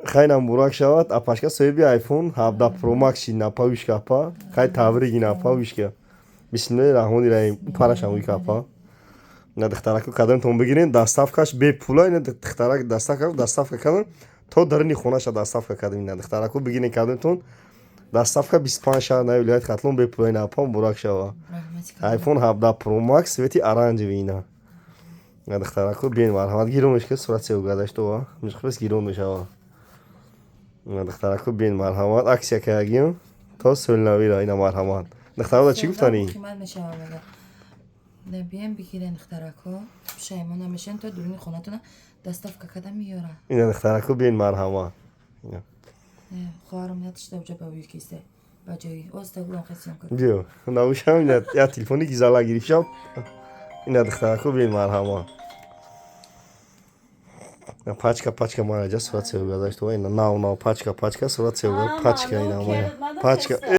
Хайна, муборак шавад, апашка соҳиби iPhone 17 Pro Max шид. Напа вишка, апа. Хай, табрик ин, апа, вишка. Бисмиллоҳи раҳмони раҳим. Парашам уи капа. На, духтараку, кадомтон бигирен, доставкаш бепула. Ина, духтарак, доставка кардам, то даруни хонаша доставка кардам. Ина, духтараку, бигирен кадомтон, доставка 25 шаҳр на вилояти Хатлон бепула. Ина, апа, муборак шава. iPhone 17 Pro Max, цвети оранжевый. Ина, на, духтараку, биен, марҳамат. Гирон мешка, сурат севгадаштова мешхпес, гирон мешава. На, духтараку, биен, марҳамат, акция кардагим то соли навира. Ина, марҳамат. Духтарода, чӣ гуфтанӣ? Бием, бигирен, духтарако, пушаймон намешен, то дуруни хонатона доставка када меёра. Ина, духтарако, биен, марҳамат. Хоҳарам натишта уҷа ба уи кисе ба ҷои оста гулам хесиём. Биё, навушам, ина, я телефони гизала гирифшам. Ина, духтарако, биен, марҳамат. Пачка, пачка мараҷа сурат севгазашто. Ина, нав нав, пачка, пачка сурат севга, пачка, ина, пачка.